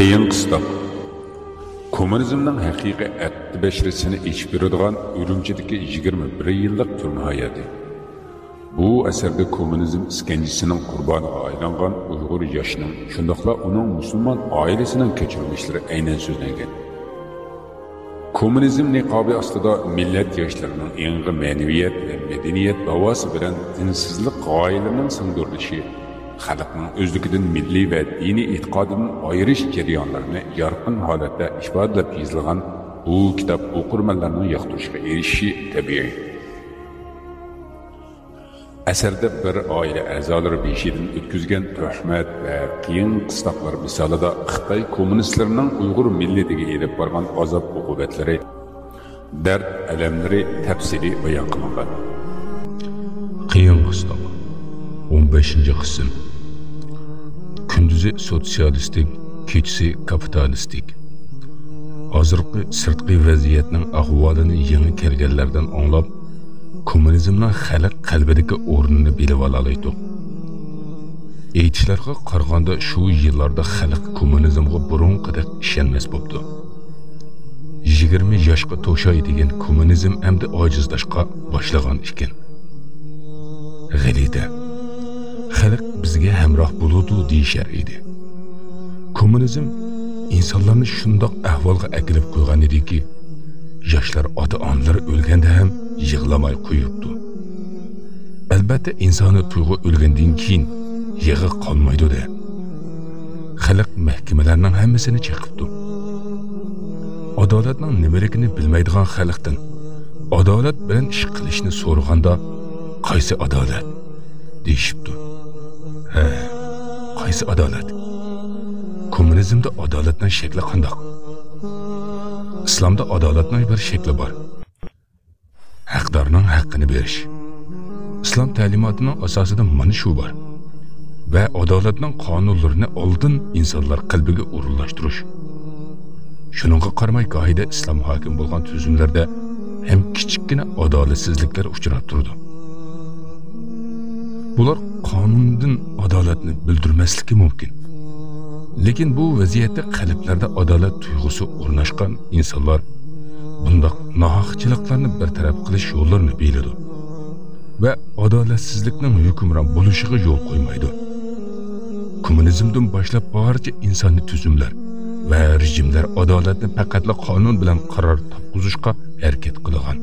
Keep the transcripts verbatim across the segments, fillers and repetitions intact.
قىيىن قىستاق. كوممۇنىزمنىڭ ھەقىقىي ئەتتە بەشىرىسىنى ئېچىپ بېرىدىغان ئۈرۈمچىدىكى يىگىرمە بىر يىللىق تۈرمە ھاياتى. بۇ ئەسەردە كوممۇنىزم ئىسكەنجىسىنىڭ قۇربانىغا ئايلانغان ئۇيغۇر ياشىنىڭ، شۇنداقلا ئۇنىڭ مۇسۇلمان ئائىلىسىنىڭ كەچۈرمىشلىرى ئەينەن سۆزلەنگەن. كوممۇنىزم نىقابى ئاستىدا مىللەت ياشلىرىنىڭ ئېڭىغا مەنىۋىيەت ۋە مەدەنىيەت داۋاسى بىلەن دىنسىزلىق غايىلىرىنىڭ سىڭدۈرۈلۈشى، خەلقنىڭ ئۆزلۈكىدىن مىللىي ۋە دىنىي ئېتىقادىدىن ئايرىش جەريانلىرىنى يارقىن ھالەتتە ئىپادىلەپ يېزىلغان بۇ كىتاب ئوقۇرمەنلەرنىڭ ياقتۇرۇشىغا ئېرىشىشى تەبىئىي. ئەسەردە بىر ئائىلە ئەزالىرى بېشىدىن ئۆتكۈزگەن تۆھمەت ۋە قىيىن قىستاقلار مىسالىدا خىتاي كوممۇنىستلىرىنىڭ ئۇيغۇر مىللىتىگە ئېلىپ بارغان ئازاب-ئوقۇبەتلىرى، دەرد-ئەلەملىرى تەپسىلىي بايان قىلىنغان. قىيىن قىستاق، ئون بەشىنچى قىسىم. كۈندۈزى سوتسىيالىستىك، كېچىسى كاپىتالىستىك. ھازىرقى سىرتقى ۋەزىيەتنىڭ ئەھۋالىنى يېڭى كەلگەنلەردىن ئاڭلاپ، كوممۇنىزمنىڭ خەلق قەلبىدىكى ئورنىنى بىلىۋالالايتتۇق. ئېيتىشلارغا قارىغاندا، شۇ يىللاردا خەلق كوممۇنىزمغا بۇرۇنقىدەك ئىشەنمەس بوپتۇ. يىگىرمە ياشقا توشاي دېگەن كوممۇنىزم ئەمدى ئاجىزلاشقا باشلىغان ئىكەن. غەلىتە. خەلق بىزگە ھەمراھ بولىدۇ دېيىشەر ئىدى. كوممۇنىزم ئىنسانلارنى شۇنداق ئەھۋالغا ئەكېلىپ قويغان ئىدىكى، ياشلار ئاتا-ئانىلىرى ئۆلگەندە ھەم يىغلىماي قويۇپتۇ. ئەلبەتتە، ئىنسانىي تۇيغۇ ئۆلگەندىن كېيىن يىغا قالمايدۇ-دە. خەلق مەھكىمىلەرنىڭ ھەممىسىنى چېقىپتۇ. ئادالەتنىڭ نېمىلىكىنى بىلمەيدىغان خەلقتىن ئادالەت بىلەن ئىش قىلىشنى سورىغاندا، «قايسى ئادالەت؟» دېيىشىپتۇ. ھە، قايسى ئادالەت؟ كوممۇنىزمدا ئادالەتنىڭ شەكلى قانداق؟ ئىسلامدا ئادالەتنىڭ بىر شەكلى بار. ھەقدارنىڭ ھەققىنى بېرىش. ئىسلام تەلىماتىنىڭ ئاساسىدا مانا شۇ بار. ۋە ئادالەتنىڭ قانۇنلىرىنى ئالدىن ئىنسانلار قەلبىگە ئورۇنلاشتۇرۇش. شۇنىڭغا قارىماي، گاھىدا ئىسلام ھاكىم بولغان تۈزۈملەردە ھەم كىچىككىنە ئادالەتسىزلىكلەر ئۇچراپ تۇرىدۇ. بۇلار قانۇندىن ئادالەتنى بىلدۈرمەسلىكى مۇمكىن. لېكىن بۇ ۋەزىيەتتە قەلبلەردە ئادالەت تۇيغۇسى ئورناشقان ئىنسانلار بۇنداق ناھەقچىلىقلارنى بىر تەرەپ قىلىش يوللىرىنى بىلىدۇ ۋە ئادالەتسىزلىكنىڭ ھۆكۈمران بولۇشىغا يول قويمايدۇ. كوممۇنىزمدىن باشلاپ بارچە ئىنسانىي تۈزۈملەر ۋە رېجىملەر ئادالەتنى پەقەتلا قانۇن بىلەن قارار تاپقۇزۇشقا ھەرىكەت قىلغان.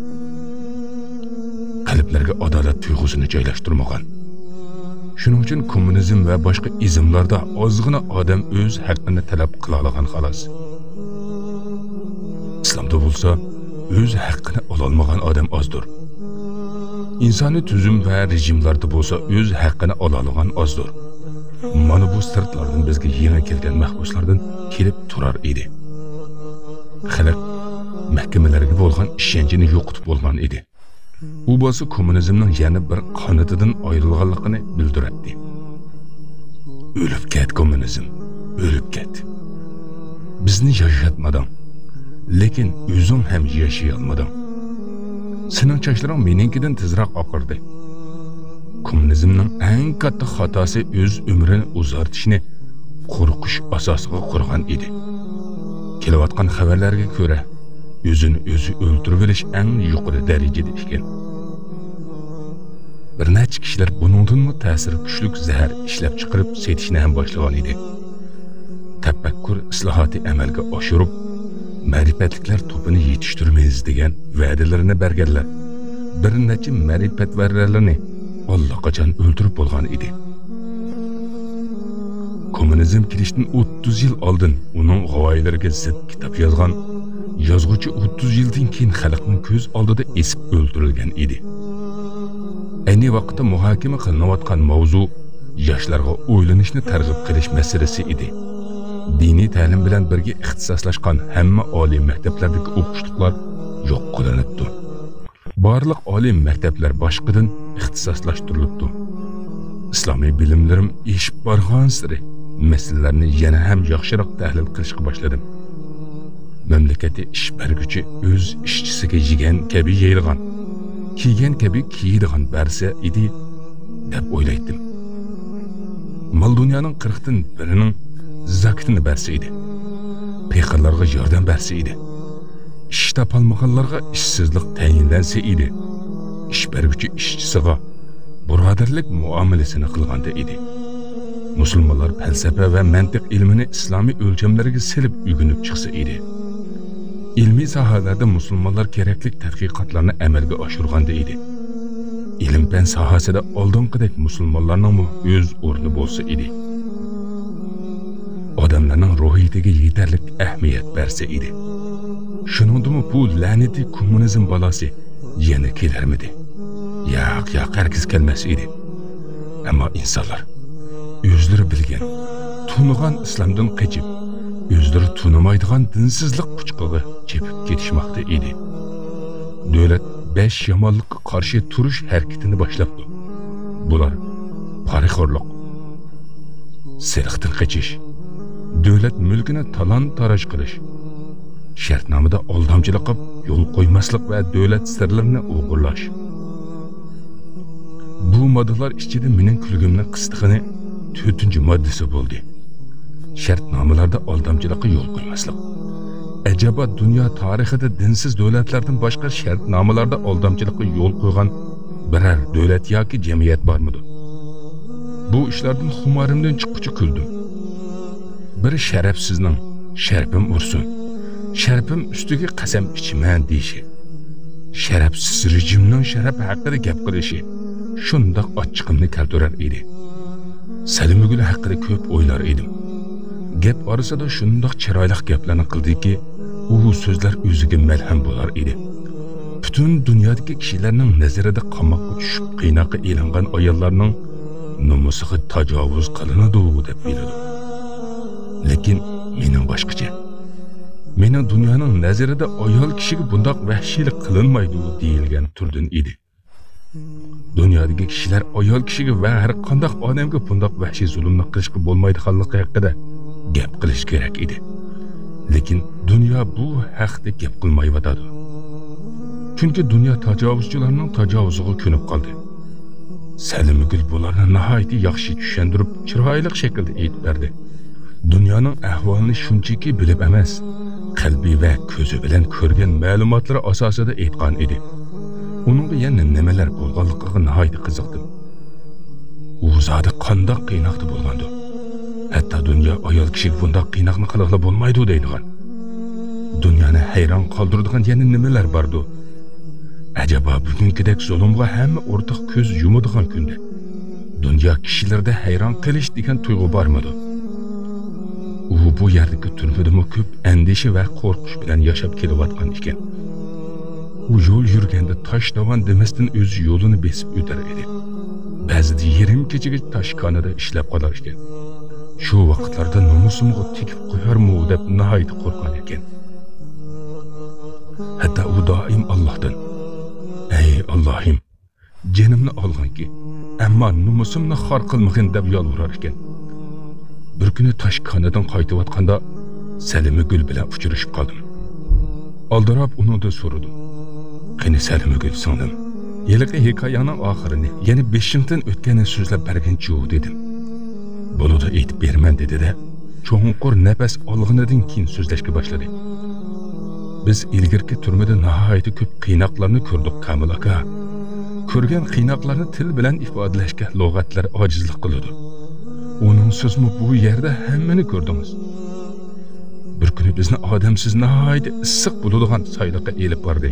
قەلبلەرگە ئادالەت تۇيغۇسىنى جايلاشتۇرمىغان. شۇنىڭ ئۈچۈن كوممۇنىزم ۋە باشقا ئىزملاردا ئازغىنە ئادەم ئۆز ھەققىنى تەلەپ قىلالىغان خالاس. ئىسلامدا بولسا ئۆز ھەققىنى ئالالمىغان ئادەم ئازدۇر. ئىنسانىي تۈزۈم ۋە رېجىملاردا بولسا ئۆز ھەققىنى ئالالىغان ئازدۇر. مانا بۇ سىرتلاردىن بىزگە يېڭى كەلگەن مەھبۇسلاردىن كېلىپ تۇرار ئىدى. خەلق مەھكىمىلەرگە بولغان ئىشەنچىنى يوقىتىپ بولغان ئىدى. ئۇ بولسا كوممۇنىزمنىڭ يەنە بىر قانىتىدىن ئايرىلغانلىقىنى بىلدۈرەتتى. ئۆلۈپ كەت، كوممۇنىزم، ئۆلۈپ كەت. بىزنى ياشاتمىدىڭ، لېكىن ئۆزۈڭ ھەم ياشىيالمىدىڭ. سېنىڭ چاچلىرىڭ مېنىڭكىدىن تېزراق ئاقىردى. كوممۇنىزمنىڭ ئەڭ كاتتا خاتاسى ئۆز ئۆمرىنى ئۇزارتىشنى قورقۇش ئاساسىغا قۇرغان ئىدى. كېلىۋاتقان خەۋەرلەرگە كۆرە، ئۆزىنى ئۆزى ئۆلتۈرۈۋېلىش ئەڭ يۇقىرى دەرىجىدە ئىكەن. بىر نەچچە كىشىلەر بۇنىڭدىنمۇ تەسىرى كۈچلۈك زەھەر ئىشلەپچىقىرىپ سېتىشنى ھەم باشلىغان ئىدى. تەپەككۇر ئىسلاھاتى ئەمەلگە ئاشۇرۇپ، مەرىپەتلىكلەر توپىنى يېتىشتۈرىمىز دېگەن ۋەدىلىرىنى بەرگەنلەر بىر نەچچە مەرىپەتۋەرلەرنى ئاللىقاچان ئۆلتۈرۈپ بولغان ئىدى. كوممۇنىزم كېلىشتىن ئوتتۇز يىل ئالدىن ئۇنىڭ غايىلىرىگە زىت كىتاب يازغان يازغۇچى ئوتتۇز يىلدىن كېيىن خەلقنىڭ كۆز ئالدىدا ئېسىپ ئۆلتۈرۈلگەن ئىدى. ئەينى ۋاقىتتا مۇھاكىمە قىلىنىۋاتقان ماۋزۇ ياشلارغا ئويلىنىشنى تەرغىب قىلىش مەسىلىسى ئىدى. دىنىي تەلىم بىلەن بىرگە ئىختىساسلاشقان ھەممە ئالىي مەكتەپلەردىكى ئوقۇشلۇقلار يوق قىلىنىپتۇ. بارلىق ئالىي مەكتەپلەر باشقىدىن ئىختىساسلاشتۇرۇلۇپتۇ. ئىسلامىي بىلىملىرىم ئېشىپ بارغانسېرى مەسىلىلەرنى يەنە ھەم ياخشىراق تەھلىل قىلىشقا باشلىدىم. مەملىكەتتە ئىش بەرگۈچى ئۆز ئىشچىسىگە يېگەن كەبى يەيدىغان، كىيگەن كەبى كىيىدىغان بەرسە ئىدى، دەپ ئويلايتتىم. مال-دۇنيانىڭ قىرىقتىن بىرىنىڭ زاكىتىنى بەرسە ئىدى. بىكارلارغا ياردەم بەرسە ئىدى. ئىش تاپالمىغانلارغا ئىشسىزلىق تەيىنلەنسە ئىدى. ئىش بەرگۈچى ئىشچىسىغا بۇرادەرلىك مۇئامىلىسىنى قىلغاندا ئىدى. مۇسۇلمانلار پەلسەپە ۋە مەنتىق ئىلمىنى ئىسلامىي ئۆلچەملەرگە سېلىپ ئۆگىنىپ چىقسا ئىدى. ئىلمىي ساھەلەردە مۇسۇلمانلار كېرەكلىك تەتقىقاتلارنى ئەمەلگە ئاشۇرغاندا ئىدى. ئىلىم-پەن ساھەسىدە ئالدىنقىدەك مۇسۇلمانلارنىڭمۇ ئۆز ئورنى بولسا ئىدى. ئادەملەرنىڭ روھىيىتىگە يېتەرلىك ئەھمىيەت بەرسە ئىدى. شۇنىڭدىمۇ بۇ لەنىتى كوممۇنىزم بالاسى يەنە كېلەرمىدى؟ ياق، ياق، ھەرگىز كەلمەس ئىدى. ئەمما ئىنسانلار ئۆزلىرى بىلگەن، تونۇغان ئىسلامدىن قېچىپ، ئۆزلىرى تونۇمايدىغان دىنسىزلىق پۇچىقىغا چېپىپ كېتىشماقتا ئىدى. دۆلەت بەش يامانلىققا قارشى تۇرۇش ھەرىكىتىنى باشلاپتۇ. بۇلار پارىخورلۇق، سېلىقتىن قېچىش، دۆلەت مۈلكىنى تالان-تاراج قىلىش، شەرتنامىدا ئالدامچىلىققا يول قويماسلىق ۋە دۆلەت سىرلىرىنى ئوغرىلاش. بۇ ماددىلار ئىچىدە مېنىڭ كۈلگۈمنى قىستىغىنى تۆتىنچى ماددىسى بولدى. شەرتنامىلاردا ئالدامچىلىققا يول قويماسلىق. ئەجەبا، دۇنيا تارىخىدا دىنسىز دۆلەتلەردىن باشقا شەرتنامىلاردا ئالدامچىلىققا يول قويغان بىرەر دۆلەت ياكى جەمئىيەت بارمىدۇ؟ بۇ ئىشلاردىن خۇمارىمدىن چىققۇچە كۈلدۈم. بىر شەرەپسىزنىڭ «شەرىپىم ئۇرسۇن، شەرىپىم ئۈستىگە قەسەم ئىچىمەن» دېيىشى، شەرەپسىز رېجىمنىڭ شەرەپ ھەققىدە گەپ قىلىشى شۇنداق ئاچچىقىمنى كەلتۈرەر ئىدى. سەلىمگۈل ھەققىدە كۆپ ئويلار ئىدىم. گەپ ئارىسىدا شۇنداق چىرايلىق گەپلەرنى قىلدىكى، ئۇ سۆزلەر ئۆزىگە مەلھەم بولار ئىدى. پۈتۈن دۇنيادىكى كىشىلەرنىڭ نەزىرىدە قاماققا چۈشۈپ قىيناققا ئېلىنغان ئاياللارنىڭ نومۇسىغا تاجاۋۇز قىلىنىدۇ دەپ بىلىدۇ. لېكىن مېنىڭ باشقىچە. مېنىڭ دۇنيانىڭ نەزىرىدە ئايال كىشىگە بۇنداق ۋەھشىيلىك قىلىنمايدۇ دېيىلگەن تۈردىن ئىدى. دۇنيادىكى كىشىلەر ئايال كىشىگە ۋە ھەر قانداق ئادەمگە بۇنداق ۋەھشىي زۇلۇمنى قىلىشقا بولمايدىغانلىقى ھەققىدە گەپ قىلىشى كېرەك ئىدى. لېكىن دۇنيا بۇ ھەقتە گەپ قىلمايۋاتىدۇ. چۈنكى دۇنيا تاجاۋۇزچىلارنىڭ تاجاۋۇزىغا كۆنۈپ قالدى. سەلىمگۈل بۇلارنى ناھايىتى ياخشى چۈشەندۈرۈپ، چىرايلىق شەكىلدە ئېيتىپ بەردى. دۇنيانىڭ ئەھۋالىنى شۇنچىكى بىلىپ ئەمەس، قەلبى ۋە كۆزى بىلەن كۆرگەن مەلۇماتلىرى ئاساسىدا ئېيتقان ئىدى. ئۇنىڭغا يەنە نېمىلەر بولغانلىقىغا ناھايىتى قىزىقتىم. ئۇ زادى قانداق قىيناقتا بولغاندۇ؟ ھەتتا دۇنيا ئايال كىشىگە بۇنداق قىيناقنى قىلغىلى بولمايدۇ دەيدىغان. دۇنيانى ھەيران قالدۇرىدىغان يەنە نېمىلەر باردۇ؟ ئەجەبا بۈگۈنكىدەك زۇلۇمغا ھەممە ئورتاق كۆز يۇمىدىغان كۈندە دۇنيا كىشىلىرىدە ھەيران قېلىش دېگەن تۇيغۇ بارمىدۇ؟ ئۇ بۇ يەردىكى تۈرمىدىمۇ كۆپ ئەندىشە ۋە قورقۇش بىلەن ياشاپ كېلىۋاتقان ئىكەن. ئۇ يول يۈرگەندە تاش داۋان دېمەستىن ئۆز يولىنى بېسىپ ئۆتەر ئىدى. بەزىدە يېرىم كېچىگىچە تاشخانىدا ئىشلەپ قالار ئىكەن. شۇ ۋاقىتلاردا نومۇسۇمغا تېگىپ قويارمۇ دەپ ناھايىتى قورققان ئىكەن. ھەتتا ئۇ دائىم ئاللاھتىن، «ئەي ئاللاھىم، جېنىمنى ئالغىنكى، ئەمما نومۇسۇمنى خار قىلمىغىن» دەپ يالۋۇرار ئىكەن. بىر كۈنى تاشخانىدىن قايتىۋاتقاندا سەلىمىگۈل بىلەن ئۇچرىشىپ قالدىم. ئالدىراپ ئۇنىڭدىن سورىدىم، «قېنى سەلىمىگۈل سىڭلىم، ھېلىقى ھېكايەڭنىڭ ئاخىرىنى، يەنى بېشىڭدىن ئۆتكەننى سۆزلەپ بەرگىنچۇ؟» دېدىم. «بولىدۇ، ئېيتىپ بېرىمەن» دېدى-دە، چوڭقۇر نەپەس ئالغىنىدىن كېيىن سۆزلەشكە باشلىدى. «بىز ئىلگىرىكى تۈرمىدە ناھايىتى كۆپ قىيناقلارنى كۆردۇق، كامىل ئاكا. كۆرگەن قىيناقلارنى تىل بىلەن ئىپادىلەشكە لۇغەتلەر ئاجىزلىق قىلىدۇ. ئۇنىڭسىزمۇ بۇ يەردە ھەممىنى كۆردىڭىز. بىر كۈنى بىزنى ئادەمسىز ناھايىتى ئىسسىق بولىدىغان سايلىققا ئېلىپ باردى.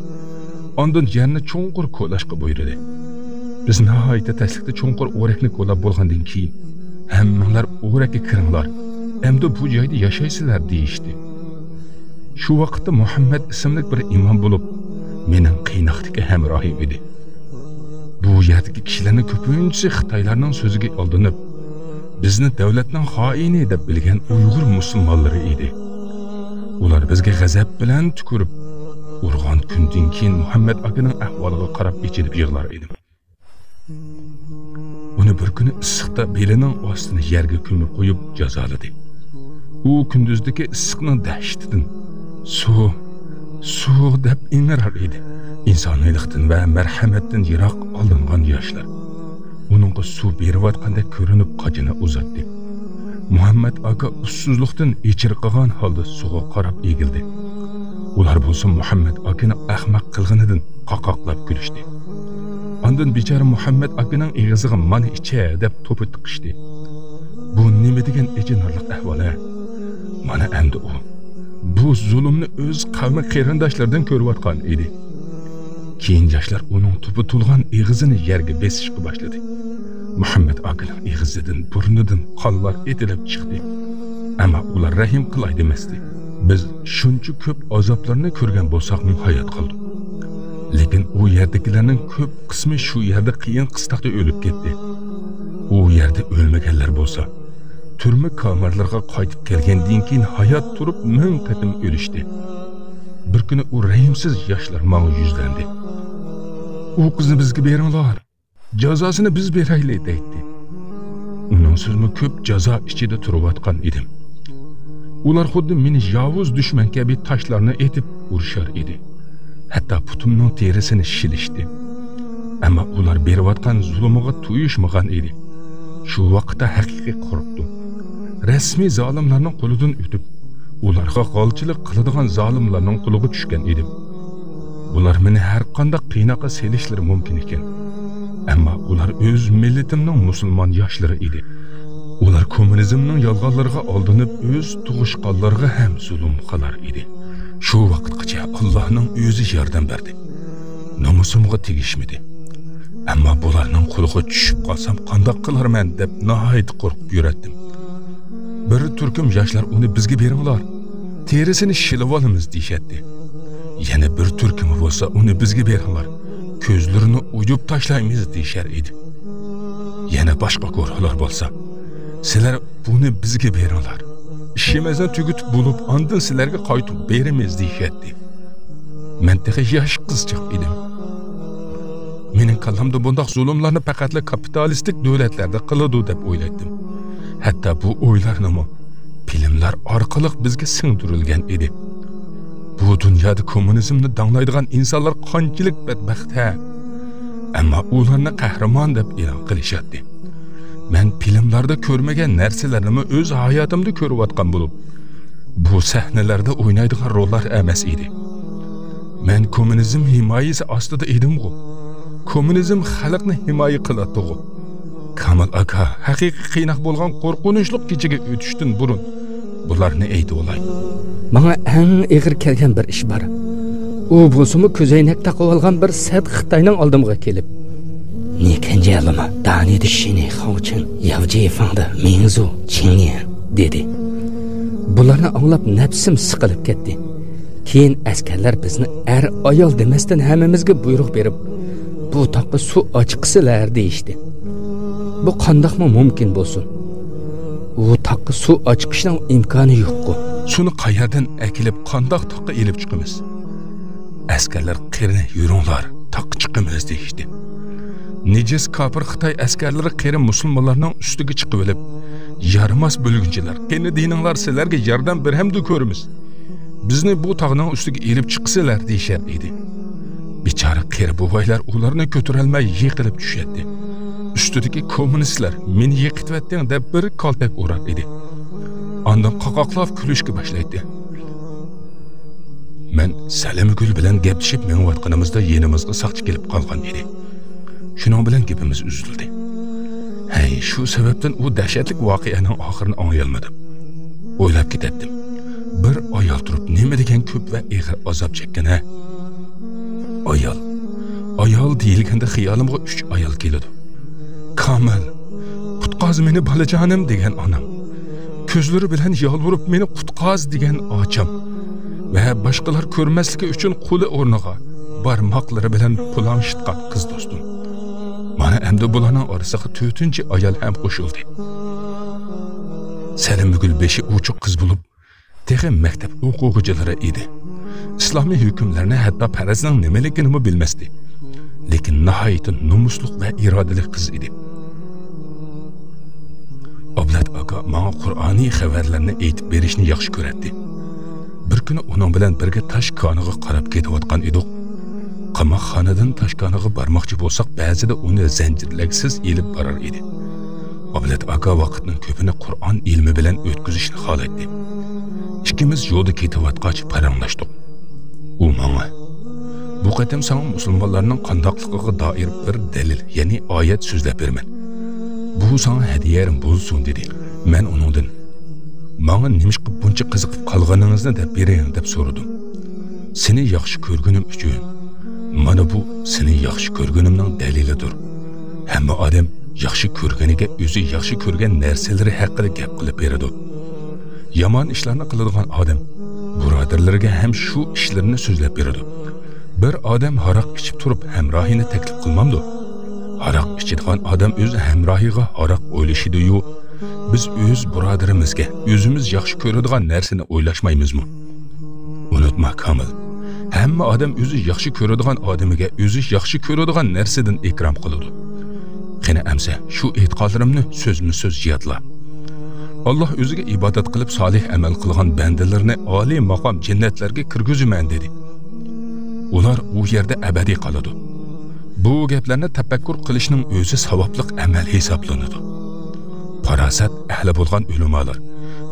ئاندىن يەرنى چوڭقۇر كولاشقا بۇيرۇدى. بىز ناھايىتى تەسلىكتە چوڭقۇر ئورەكنى كولاپ بولغاندىن كېيىن، ھەممىڭلار ئورەككە كىرىڭلار، ئەمدى بۇ جايدا ياشايسىلەر» دېيىشتى. شۇ ۋاقىتتا مۇھەممەد ئىسىملىك بىر ئىمام بولۇپ، مېنىڭ قىيناقتىكى ھەمراھىم ئىدى. بۇ يەردىكى كىشىلەرنىڭ كۆپىنچىسى خىتايلارنىڭ سۆزىگە ئالدىنىپ، بىزنى دۆلەتنىڭ خائىنى دەپ بىلگەن ئۇيغۇر مۇسۇلمانلىرى ئىدى. ئۇلار بىزگە غەزەپ بىلەن تۈكۈرۈپ، ئۇرغان كۈندىن كېيىن مۇھەممەد ئاكىنىڭ ئەھۋالىغا قاراپ ئېچىنىپ يىغلار ئىدىم. ئۇنى بىر كۈنى ئىسسىقتا بېلىنىڭ ئاستىنى يەرگە كۆمۈپ قويۇپ جازالىدى. ئۇ كۈندۈزدىكى ئىسسىقنىڭ دەھشىتىدىن «سۇ، سۇ» دەپ ئىڭرار ئىدى. ئىنسانىيلىقتىن ۋە مەرھەمەتتىن يىراق ئالىنغان ياشلار. ئۇنىڭغا سۇ بېرىۋاتقاندەك كۆرۈنۈپ قاچىنى ئۇزاتتى. مۇھەممەت ئاكا ئۇسسۇزلۇقتىن ئېچىرقىغان ھالدا سۇغا قاراپ ئېگىلدى. ئۇلار بولسا مۇھەممەت ئاكىنىڭ ئەخمەق قىلغىنىدىن قاقاقلاپ كۈلۈشتى. ئاندىن بىچارە مۇھەممەت ئاكىنىڭ ئېغىزىغا مانا ئىچە دەپ توپا تىقىشتى. بۇ نېمە دېگەن ئېچىنارلىق ئەھۋال ھە؟ مانا ئەمدى ئۇ بۇ زۇلۇمنى ئۆز قەۋمى قېرىنداشلىرىدىن كۆرۈۋاتقان ئىدى. كېيىن ياشلار ئۇنىڭ توپا تولغان ئېغىزىنى يەرگە بېسىشقا باشلىدى. مۇھەممەت ئاكىنىڭ ئېغىزىدىن، بۇرنىدىن قانلار ئېتىلىپ چىقتى. ئەمما ئۇلار رەھىم قىلاي دېمەستى. بىز شۇنچە كۆپ ئازابلارنى كۆرگەن بولساقمۇ ھايات قالدۇق. لېكىن ئۇ يەردىكىلەرنىڭ كۆپ قىسمى شۇ يەردە قىيىن قىستاقتا ئۆلۈپ كەتتى. ئۇ يەردە ئۆلمىگەنلەر بولسا، تۈرمە كامېرلىرىغا قايتىپ كەلگەندىن كېيىن ھايات تۇرۇپ مىڭ قېتىم ئۆلۈشتى. بىر كۈنى ئۇ رەھىمسىز ياشلار ماڭا يۈزلەندى. «ئۇ قىزنى بىزگە بېرىڭلار، جازاسىنى بىز بېرەيلى» دەيتتى. ئۇنىڭسىزمۇ كۆپ جازا ئىچىدە تۇرۇۋاتقان ئىدىم. ئۇلار خۇددى مېنى ياۋۇز دۈشمەن كەبى تاشلارنى ئېتىپ ئۇرۇشار ئىدى. ھەتتا پۇتۇمنىڭ تېرىسىنى شىلىشتى. ئەمما ئۇلار بېرىۋاتقان زۇلۇمىغا تويۇشمىغان ئىدى. شۇ ۋاقىتتا ھەقىقىي قورقتۇم. رەسمىي زالىملارنىڭ قولىدىن ئۆتۈپ، ئۇلارغا غالچىلىق قىلىدىغان زالىملارنىڭ قولىغا چۈشكەن ئىدىم. بۇلار مېنى ھەر قانداق قىيناققا سېلىشلىرى مۇمكىن ئىكەن. ئەمما ئۇلار ئۆز مىللىتىمنىڭ مۇسۇلمان ياشلىرى ئىدى. ئۇلار كوممۇنىزمنىڭ يالغانلىرىغا ئالدىنىپ، ئۆز تۇغۇشقانلىرىغا ھەم زۇلۇم قىلار ئىدى. شۇ ۋاقىتقىچە ئاللاھنىڭ ئۆزى ياردەم بەردى. نومۇسۇمغا تېگىشمىدى. ئەمما بۇلارنىڭ قولىغا چۈشۈپ قالسام قانداق قىلارمەن دەپ ناھايىتى قورقۇپ يۈرەتتىم. بىر تۈركۈم ياشلار ئۇنى بىزگە بېرىڭلار، تېرىسىنى شىلىۋالىمىز دېيىشەتتى. يەنە بىر تۈركۈمى بولسا ئۇنى بىزگە بېرىڭلار، كۆزلىرىنى ئويۇپ تاشلايمىز دېيىشەر ئىدى. يەنە باشقا گۇرۇھلار بولسا، سىلەر بۇنى بىزگە بېرىڭلار، ئىشىمىزنى تۈگىتىپ بولۇپ ئاندىن سىلەرگە قايتۇرۇپ بېرىمىز دېيىشەتتى. مەن تېخى ياش قىزچاق ئىدىم. مېنىڭ كاللامدا بۇنداق زۇلۇملارنى پەقەتلا كاپىتالىستىك دۆلەتلەردە قىلىدۇ دەپ ئويلايتتىم. ھەتتا بۇ ئويلارنىمۇ فىلىملار ئارقىلىق بىزگە سىڭدۈرۈلگەن ئىدى. بۇ دۇنيادا كوممۇنىزمنى داڭلايدىغان ئىنسانلار قانچىلىك بەتبەخت ھە! ئەمما ئۇلارنى قەھرىمان دەپ ئېلان قىلىشاتتى. مەن فىلىملاردا كۆرمىگەن نەرسىلەرنىمۇ ئۆز ھاياتىمدا كۆرۈۋاتقان بولۇپ، بۇ سەھنىلەردە ئوينايدىغان روللار ئەمەس ئىدى. مەن كوممۇنىزم ھىمايىسى ئاستىدا ئىدىمغۇ؟ كوممۇنىزم خەلقنى ھىمايە قىلاتتىغۇ؟ كامال ئاكا، ھەقىقىي قىيناق بولغان قورقۇنچلۇق كېچىگە ئۆتۈشتىن بۇرۇن بۇلارنى ئېيتىۋالاي. ماڭا ئەڭ ئېغىر كەلگەن بىر ئىش بار. ئۇ بولسىمۇ كۆزەينەك تاقىۋالغان بىر سەت خىتاينىڭ ئالدىمغا كېلىپ، 你看见了吗？大内的西内豪情，要解放的民族青年 دېدى. بۇلارنى ئاڭلاپ نەپسىم سىقىلىپ كەتتى. كېيىن ئەسكەرلەر بىزنى ئەر-ئايال دېمەستىن ھەممىمىزگە بۇيرۇق بېرىپ، بۇ تاغقا سۇ ئاچىقىسىلەر دېيىشتى. بۇ قانداقمۇ مۇمكىن بولسۇن؟ ئۇ تاغقا سۇ ئاچىقىشنىڭ ئىمكانى يوققۇ. سۇنى قەيەردىن ئەكېلىپ قانداق تاغقا ئېلىپ چىقىمىز؟ ئەسكەرلەر قېنى يۈرۈڭلار، تاغقا چىقىمىز دېيىشتى. نىجىس كاپىر خىتاي ئەسكەرلىرى قېرى مۇسۇلمانلارنىڭ ئۈستىگە چىقىۋېلىپ، يارىماس بۆلگۈنچىلەر، قېنى دېيىنىڭلار سىلەرگە ياردەم بېرەمدۇ كۆرىمىز. بىزنى بۇ تاغنىڭ ئۈستىگە ئېلىپ چىقىسىلەر دېيىشەر ئىدى. بىچارە قېرى بوۋايلار ئۇلارنى كۆتۈرەلمەي يىقىلىپ چۈشەتتى. ئۈستىدىكى كوممۇنىستلار مېنى يىقىتىۋەتتىڭ دەپ بىر كالتەك ئۇرار ئىدى. ئاندىن قاقاقلاپ كۈلۈشكە باشلايتتى. مەن سەلىمگۈل بىلەن گەپلىشىپ مېڭىۋاتقىنىمىزدا يېنىمىزغا ساقچى كېلىپ قالغان ئىدى. شۇنىڭ بىلەن گېپىمىز ئۈزۈلدى. ھەي، شۇ سەۋەبتىن ئۇ دەھشەتلىك ۋەقەنىڭ ئاخىرىنى ئاڭلىيالمىدىم. ئويلاپ كېتەتتىم. بىر ئايال تۇرۇپ نېمە دېگەن كۆپ ۋە ئېغىر ئازاب چەككەن ھە؟ ئايال. ئايال دېيىلگەندە خىيالىمغا ئۈچ ئايال كېلىدۇ. كامىل، «قۇتقاز مېنى، بالىجانىم» دېگەن ئانام، كۆزلىرى بىلەن يالۋۇرۇپ «مېنى قۇتقاز» دېگەن ئاچام ۋە باشقىلار كۆرمەسلىكى ئۈچۈن قولى ئورنىغا بارماقلىرى بىلەن پۇلاڭشىتقان قىز دوستۇم. مانا ئەمدى بۇلارنىڭ ئارىسىغا تۆتىنچى ئايال ھەم قوشۇلدى. سەلىمگۈل بېشى ئوچۇق قىز بولۇپ، تېخى مەكتەپ ئوقۇغۇچىلىرى ئىدى. ئىسلامىي ھۆكۈملەرنى، ھەتتا پەرەزنىڭ نېمىلىكىنىمۇ بىلمەستى. لېكىن ناھايىتى نومۇسلۇق ۋە ئىرادىلىك قىز ئىدى. ئابلەت ئاكا ماڭا قۇرئانىي خەۋەرلەرنى ئېيتىپ بېرىشنى ياخشى كۆرەتتى. بىر كۈنى ئۇنىڭ بىلەن بىرگە تاش كانىغا قاراپ كېتىۋاتقان ئىدۇق. قاماقخانىدىن تاش كانىغا بارماقچى بولساق، بەزىدە ئۇنى زەنجىرلەگۈسىز ئېلىپ بارار ئىدى. ئابلەت ئاكا ۋاقىتنىڭ كۆپىنى قۇرئان ئىلمى بىلەن ئۆتكۈزۈشنى خالايتتى. ئىككىمىز يولدا كېتىۋاتقاچ پاراڭلاشتۇق. ئۇ ماڭا، بۇ قېتىم ساڭا مۇسۇلمانلارنىڭ قانداقلىقىغا دائىر بىر دەلىل، يەنى ئايەت سۆزلەپ بېرىمەن. بۇ ساڭا ھەدىيەم بولسۇن، دېدى. مەن ئۇنىڭدىن، ماڭا نېمىشقا بۇنچە قىزىقىپ قالغىنىڭىزنى دەپ بېرىڭ، دەپ سورىدىم. سېنى ياخشى كۆرگىنىم ئۈچۈن. مانا بۇ سېنى ياخشى كۆرگىنىمنىڭ دەلىلىدۇر. ھەممە ئادەم ياخشى كۆرگىنىگە ئۆزى ياخشى كۆرگەن نەرسىلىرى ھەققىدە گەپ قىلىپ بېرىدۇ. يامان ئىشلارنى قىلىدىغان ئادەم بۇرادەرلىرىگە ھەم شۇ ئىشلىرىنى سۆزلەپ بېرىدۇ. بىر ئادەم ھاراق ئىچىپ تۇرۇپ ھەمراھىنى تەكلىپ قىلمامدۇ؟ ھاراق ئىچىدىغان ئادەم ئۆز ھەمراھىغا ھاراق ئويلىشىدۇ-يۇ، بىز ئۆز بۇرادىرىمىزگە ئۆزىمىز ياخشى كۆرىدىغان نەرسىنى ئويلاشمايمىزمۇ؟ ئۇنتۇما، كامىل. ھەممە ئادەم ئۆزى ياخشى كۆرىدىغان ئادىمىگە ئۆزى ياخشى كۆرىدىغان نەرسىدىن ئىكرام قىلىدۇ. قېنى ئەمسە شۇ ئېيتقانلىرىمنى سۆزمۇ سۆز يادلا. ئاللاھ ئۆزىگە ئىبادەت قىلىپ سالىھ ئەمەل قىلغان بەندىلىرىنى ئالىي ماقام جەننەتلەرگە كىرگۈزىمەن، دېدى. ئۇلار ئۇ يەردە ئەبەدىي قالىدۇ. بۇ گەپلەرنى تەپەككۇر قىلىشنىڭ ئۆزى ساۋابلىق ئەمەل ھېسابلىنىدۇ. پاراسەت ئەھلى بولغان ئۆلىمالار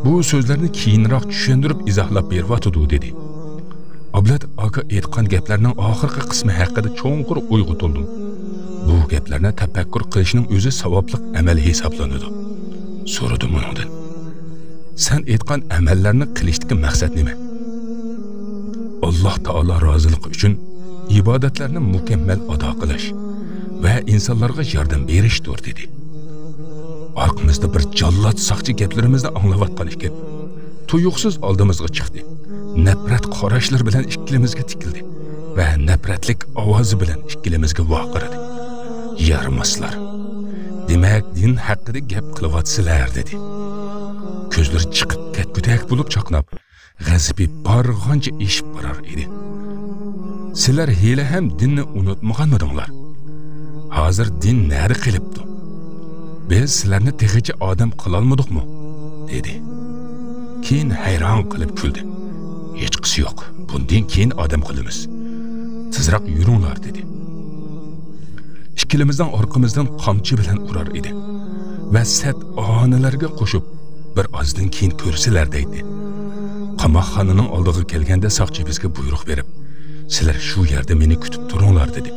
بۇ سۆزلەرنى كېيىنراق چۈشەندۈرۈپ ئىزاھلاپ بېرىۋاتىدۇ، دېدى. ئابلەت ئاكا ئېيتقان گەپلەرنىڭ ئاخىرقى قىسمى ھەققىدە چوڭقۇر ئويغا تولدۇم. بۇ گەپلەرنى تەپەككۇر قىلىشنىڭ ئۆزى ساۋابلىق ئەمەل ھېسابلىنىدۇ. سورىدىم ئۇنىڭدىن، سەن ئېيتقان ئەمەللەرنى قىلىشتىكى مەقسەت نېمە؟ ئاللاھ تائالا رازىلىقى ئۈچۈن ئىبادەتلەرنى مۇكەممەل ئادا قىلىش ۋە ئىنسانلارغا ياردەم بېرىشتۇر، دېدى. ئارقىمىزدا بىر جاللات ساقچى گەپلىرىمىزنى ئاڭلاۋاتقان ئىكەن. تۇيۇقسىز ئالدىمىزغا چىقتى. نەپرەت قاراشلىرى بىلەن ئىككىلىمىزگە تىكىلدى ۋە نەپرەتلىك ئاۋازى بىلەن ئىككىلىمىزگە ۋارقىرىدى، يارىماسلار! دېمەك، دىن ھەققىدە گەپ قىلىۋاتىسىلەر، دېدى. كۆزلىرى چىقىپ كەتكۈدەك بولۇپ چاقناپ، غەزىپى بارغانچە ئېشىپ بارار ئىدى. سىلەر ھېلىھەم دىننى ئۇنتۇمىغانمىدىڭلار؟ ھازىر دىن نەدە قېلىپتۇ؟ بىز سىلەرنى تېخىچە ئادەم قىلالمىدۇقمۇ؟ دېدى. كېيىن ھەيران قېلىپ كۈلدى. ھېچقىسى يوق، بۇندىن كېيىن ئادەم قىلىمىز. تېزراق يۈرۈڭلار، دېدى. ئىككىلىمىزنىڭ ئارقىمىزدىن قامچا بىلەن ئۇرار ئىدى ۋە سەت ئاھانىلەرگە قوشۇپ، بىر ئازدىن كېيىن كۆرىسىلەر دەيتتى. قاماقخانىنىڭ ئالدىغا كەلگەندە ساقچى بىزگە بۇيرۇق بېرىپ، سىلەر شۇ يەردە مېنى كۈتۈپ تۇرۇڭلار، دېدى.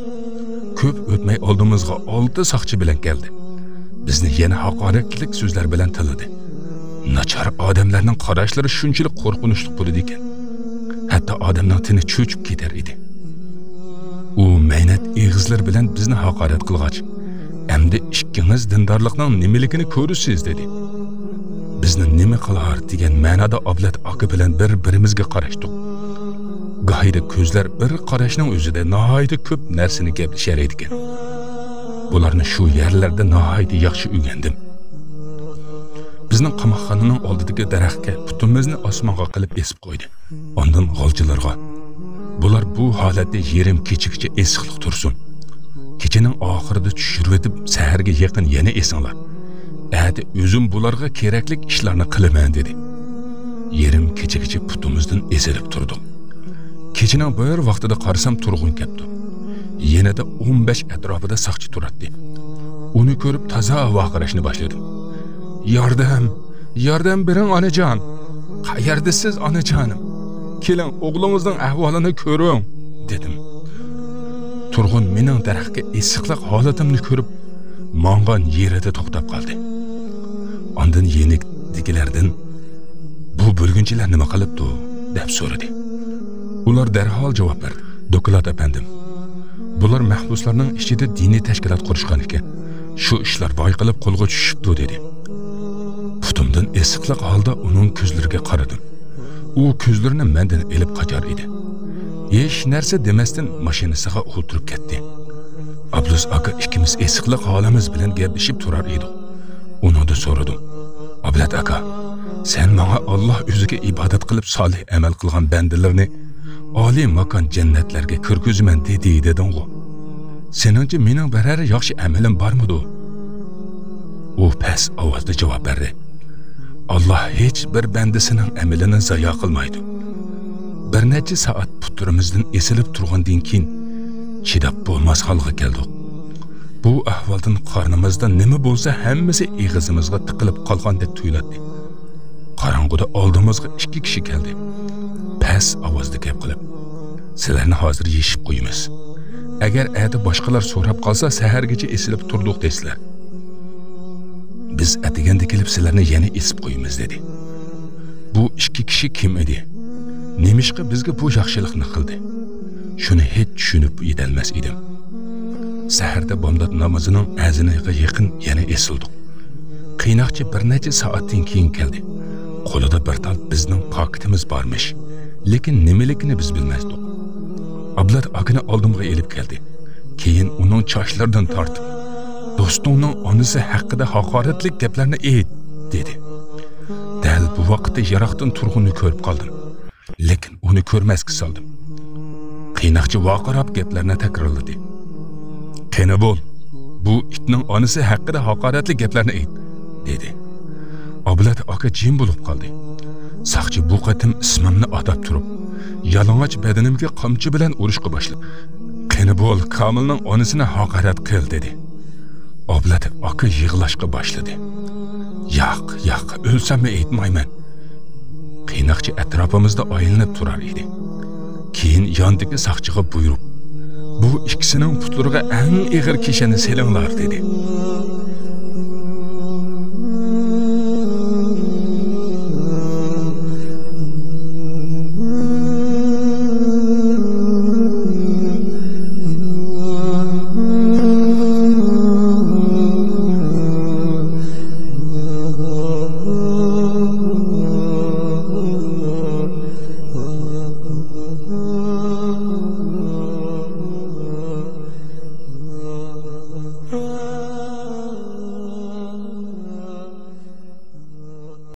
كۆپ ئۆتمەي ئالدىمىزغا ئالتە ساقچى بىلەن كەلدى. بىزنى يەنە ھاقارەتلىك سۆزلەر بىلەن تىللىدى. ناچار ئادەملەرنىڭ قاراشلىرى شۇنچىلىك قورقۇنچلۇق بولىدىكەن، ھەتتا ئادەمنىڭ تېنى چۆچۈپ كېتەر ئىدى. ئۇ مەينەت ئېغىزلىرى بىلەن بىزنى ھاقارەت قىلغاچ، ئەمدى ئىككىڭىز دىندارلىقنىڭ نېمىلىكىنى كۆرىسىز، دېدى. بىزنى نېمە قىلار دېگەن مەنادا ئابلەت ئاكا بىلەن بىر-بىرىمىزگە قاراشتۇق. گاھىدا كۆزلەر بىر قاراشنىڭ ئۆزىدە ناھايىتى كۆپ نەرسىنى گەپلىشەلەيدىكەن. بۇلارنى شۇ يەرلەردە ناھايىتى ياخشى ئۆگەندىم. بىزنىڭ قاماقخانىنىڭ ئالدىدىكى دەرەخكە پۇتىمىزنى ئاسمانغا قىلىپ ئېسىپ قويدى. ئاندىن غالچىلارغا، بۇلار بۇ ھالەتتە يېرىم كېچىگىچە ئېسىقلىق تۇرسۇن. كېچىنىڭ ئاخىرىدا چۈشۈرۈۋېتىپ، سەھەرگە يېقىن يەنە ئېسىڭلار. ئەتە ئۆزۈم بۇلارغا كېرەكلىك ئىشلارنى قىلىمەن، دېدى. يېرىم كېچىگىچە پۇتىمىزدىن ئېسىلىپ تۇردۇق. كېچىنىڭ بىر ۋاقتىدا قارىسام، تۇرغۇن كەپتۇ. يېنىدا ئون بەش ئەتراپىدا ساقچى تۇراتتى. ئۇنى كۆرۈپ تازا ۋارقىراشنى باشلىدىم. ياردەم! ياردەم بېرىڭ، ئانىجان! قەيەردىسىز، ئانىجانىم؟ كېلىڭ، ئوغلىڭىزنىڭ ئەھۋالىنى كۆرۈڭ، دېدىم. تۇرغۇن مېنىڭ دەرەخكە ئېسىقلىق ھالىتىمنى كۆرۈپ، ماڭغان يېرىدە توختاپ قالدى. ئاندىن يېنىدىكىلەردىن، بۇ بۆلگۈنچىلەر نېمە قىلىپتۇ؟ دەپ سورىدى. ئۇلار دەرھال جاۋاب بەردى. دوكلات، ئەپەندىم. بۇلار مەھبۇسلارنىڭ ئىچىدە دىنىي تەشكىلات قۇرۇشقان ئىكەن. شۇ ئىشلار بايقىلىپ قولغا چۈشۈپتۇ، دېدى. پۇتۇمدىن ئېسىقلىق ھالدا ئۇنىڭ كۆزلىرىگە قارىدىم. ئۇ كۆزلىرىنى مەندىن ئېلىپ قاچار ئىدى. ھېچ نەرسە دېمەستىن ماشىنىسىغا ئولتۇرۇپ كەتتى. ئابلىز ئاكا ئىككىمىز ئېسىقلىق ھالىمىز بىلەن گەپلىشىپ تۇرار ئىدۇق. ئۇنىڭدىن سورىدىم. ئابلەت ئاكا، سەن ماڭا ئاللاھ ئۆزىگە ئىبادەت قىلىپ سالىھ ئەمەل قىلغان بەندىلىرىنى ئالىي ماكان جەننەتلەرگە كىرگۈزىمەن دېدى دېدىڭغۇ؟ سېنىڭچە مېنىڭ بىرەر ياخشى ئەمىلىم بارمىدۇ؟ ئۇ پەس ئاۋازدا جاۋاب بەردى. ئاللاھ ھېچ بىر بەندىسىنىڭ ئەمىلىنى زايا قىلمايدۇ. بىر نەچچە سائەت پۇتلىرىمىزدىن ئېسىلىپ تۇرغاندىن كېيىن، چىداپ بولماس ھالغا كەلدۇق. بۇ ئەھۋالدىن قارنىمىزدا نېمە بولسا ھەممىسى ئېغىزىمىزغا تىقىلىپ قالغاندەك تۇيۇلاتتى. قاراڭغۇدا ئالدىمىزغا ئىككى كىشى كەلدى. پەس ئاۋازدا گەپ قىلىپ، سىلەرنى ھازىر يېشىپ قويىمىز. ئەگەر ئەتە باشقىلار سوراپ قالسا، سەھەرگىچە ئېسىلىپ تۇردۇق دەيسىلەر. بىز ئەتىگەندە كېلىپ سىلەرنى يەنە ئېسىپ قويىمىز، دېدى. بۇ ئىككى كىشى كىم ئىدى؟ نېمىشقا بىزگە بۇ ياخشىلىقنى قىلدى؟ شۇنى ھېچ چۈشىنىپ يېتەلمەس ئىدىم. سەھەردە بامدات نامىزىنىڭ ئەزىنىغا يېقىن يەنە ئېسىلدۇق. قىيناقچى بىر نەچچە سائەتتىن كېيىن كەلدى. قولىدا بىر تال بىزنىڭ پاكىتىمىز بارمىش. لېكىن نېمىلىكىنى بىز بىلمەستۇق. ئابلەت ئاكىنى ئالدىمغا ئېلىپ كەلدى. كېيىن ئۇنىڭ چاچلىرىدىن تارتىپ، «دوستۇڭنىڭ ئانىسى ھەققىدە ھاقارەتلىك گەپلەرنى ئېيت» دېدى. دەل بۇ ۋاقىتتا يىراقتىن تۇرغۇننى كۆرۈپ قالدىم. لېكىن ئۇنى كۆرمەسكە سالدىم. قىيناقچى ۋارقىراپ گەپلەرنى تەكرارلىدى. «قېنى بول، بۇ ئىتنىڭ ئانىسى ھەققىدە ھاقارەتلىك گەپلەرنى ئېيت» دېدى. ئابلەت ئاكا جىم بولۇپ قالدى. ساقچى بۇ قېتىم ئىسمىمنى ئاتاپ تۇرۇپ، يالىڭاچ بەدىنىمگە قامچا بىلەن ئۇرۇشقا باشلىدى. «قېنى بول، كامىلنىڭ ئانىسىنى ھاقارەت قىل» دېدى. ئابلەت ئاكا يىغلاشقا باشلىدى. «ياق، ياق، ئۆلسەممۇ ئېيتمايمەن.» قىيناقچى ئەتراپىمىزدا ئايلىنىپ تۇرار ئىدى. كېيىن ياندىكى ساقچىغا بۇيرۇپ، «بۇ ئىككىسىنىڭ پۇتلىرىغا ئەڭ ئېغىر كىشەننى سېلىڭلار» دېدى.